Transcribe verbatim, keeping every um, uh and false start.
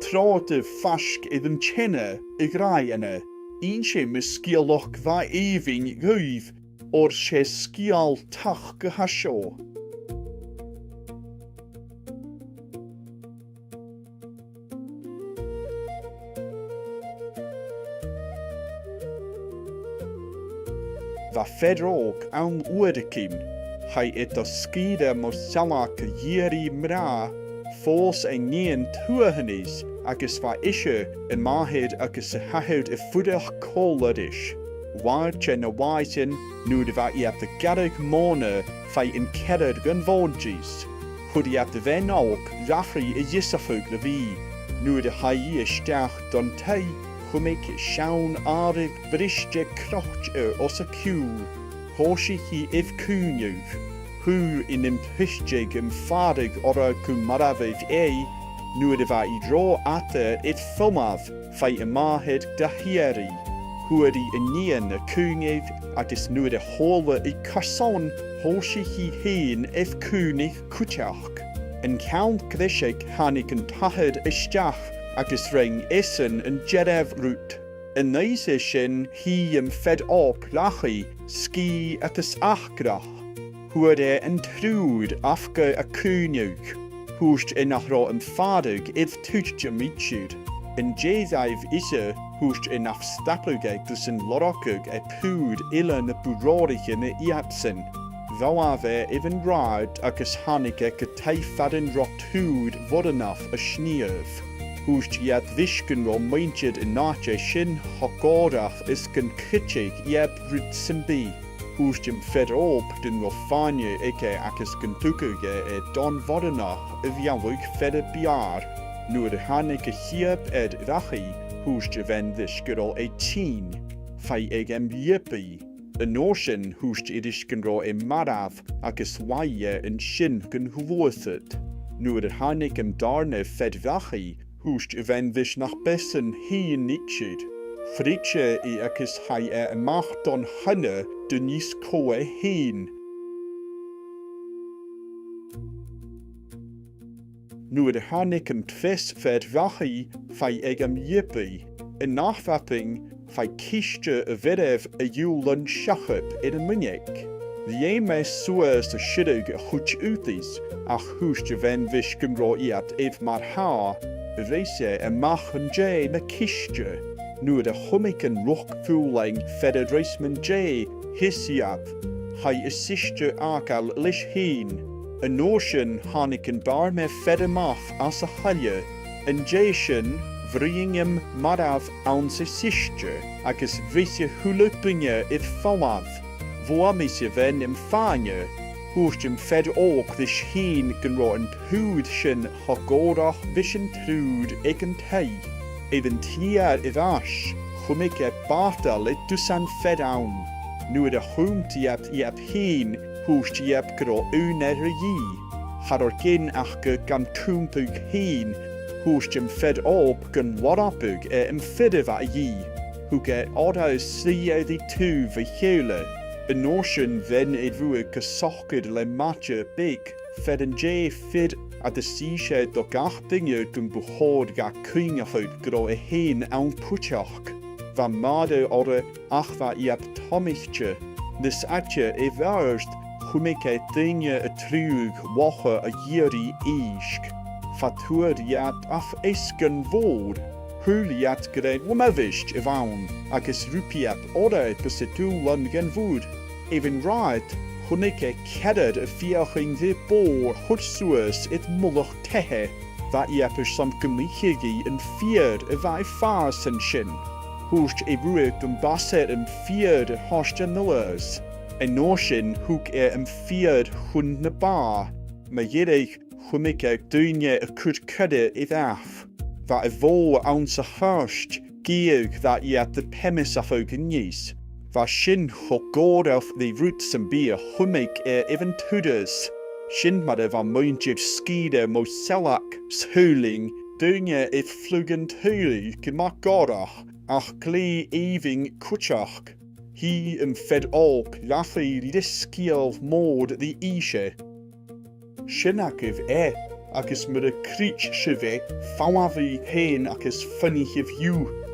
trobhad faisg air an teine a ghràdh e. Innsidh mi sgeulachd bha èibhinn dhuibh, oir 's e sgeul tachdte a tha seo. Bha fear òg ann uaireigin, chaidh e do sgìre mu sealg a dh'iarraidh mnà, phòs e nighean tuathanaich agus bha ise, a màthair agus a h-athair a' fuireach còmhla ris. Mharbh e na mhàthair sin nuair a bha iad a' gearradh mòna, faigh an ceathrar dhan bhòidse. Chuir iad a' bhean òg, Rachaidh, a dheasachadh le bhith. Nuair a chaidh i a-steach dhan taigh, chunnaic i seann àireamh briste croite os a ciùil. Thòisich i air caoineadh. Chuir i nam phuirt-sa am fàradh oirre gu marbhadh e. Nuair a bha i ro fhada air falbh, faigh a màthair dha h-iarraidh. Fhuair i an nighean a caoineadh agus nuair a chuala i carson, thòisich i fhèin air caoineadh cuideachd. An ceann greiseag thàinig an t-athair a-steach agus rinn esan an dearbh rud. An dèidh sin shuidh am fear òg leatha, sgìth agus acrach. Fhuair e an triùir aca a chaoineadh. Thuirt e nach robh am fàradh air tuiteam idir. An dèidh dhaibh ise, thuirt e nach stadadh e gus an lorgadh e pùr eile na bu reòthaiche na iadsan. Dh'fhalbh e air an rathad agus thàinig e gu taigh far an robh triùir bhoireannach a' snìomh. Thuirt iad ris gun robh muinntir an àite sin cho gòrach is gun creideadh iad rud sam bith. Thuirt am fear òg gun robh fàinne aige agus gun tugadh e e don bhoireannach a mhealladh fear a b' fheàrr. Nuair a thàinig a' chiad fhear dhachaigh, thuirt a bhean ris gun robh e tinn. Faigh e am leabaidh. An uair sin thuirt i ris gun robh e marbh agus laigh e an sin gun ghluasad. Nuair a thàinig an dàrna fear dhachaigh, thuirt a bhean ris nach b' esan fhèin idir. Chreid e i agus chaidh e a-mach don choinneamh do dh'fhios cò e fhèin. Nuair a thàinig an treas fear dhachaigh, faigh e am leabaidh. An ath mhadainn, faigh ciste a mhairbh a ghiùlan seachad air a muinneag. Leum e suas a sireadh a chuid aodaich, ach thuirt a bhean ris gun robh iad air mar-thà. Ruith e a-mach an dèidh na ciste. Nuair a chunnaic an luchd-mhuilinn fear a ruith mun dèidh, sheas iad. Chaidh a chiste fhàgail leis fhèin. An uair sin thàinig an dàrna fear a-mach às a' choille. An dèidh sin, bhruidhinn am marbh anns a' chiste, agus ruith a h-uile duine air falbh. Bhuaileadh a bhean am fàinne. Thuirt am fear òg ris fhèin gun robh an triùir sin cho gòrach ris an triùir aig an taigh. Air an t-slighe air ais, chunnaic e bàta le dusan fear ann. Nuair a chunnt iad iad fhèin, thuirt iad gun robh aon fhear a dhìth. Cha robh gin aca gan cunntadh fhèin. Thuirt am fear òg gun lorgadh e am fear a bha a dhìth. Thug e orra suidhe ri taobh a chèile. An uair sin bhean e a bhuaidh gu socair le maide beag. Fear an dèidh fear, agus innse do gach duine gum bu chòir dha cuimhneachadh gun robh e fhèin ann cuideachd. Bha màthair orra ach bha iad tomhaichte. Nas fhaide air adhart, chunnaic e daoine a' triùir bhochda a dh'iarraidh èisg. Cha d' fhuair iad ach easgann mhòr. Shaoil iad gur e uilebheist a bh' ann, agus rug iad orra gus an dùbhlan dhan mhuir. Air an rathad, chunnaic e ceathrar a' feuchainn ri bò a chur suas air mullach taighe. Bha iad airson gum bitheadh an feur a bha a' fàs an sin. Thuirt e riutha gum b' fheàrr am feur a thoirt a-nuas. An uair sin thug e am feur chun na bà. Mu dheireadh chunnaic e daoine a' cur coire air falbh. Bha a' bhò anns a' chairt, gidheadh bha iad a' peimeasachadh a-nis. Bha sin cho gòrach ri rud sam bith a chunnaic e air an turas. Sin mar a bha muinntir sgìre mu sealg, 's shaoil e, daoine air fliuch an t-saoghail gu math gòrach, ach glè èibhinn cuideachd. Shuidh am fear òg leatha ri sgeul mòr ri innse. Sin agaibh e, agus mura creideadh sibh e, falbhaibh fhèin agus faighnich dhiubh.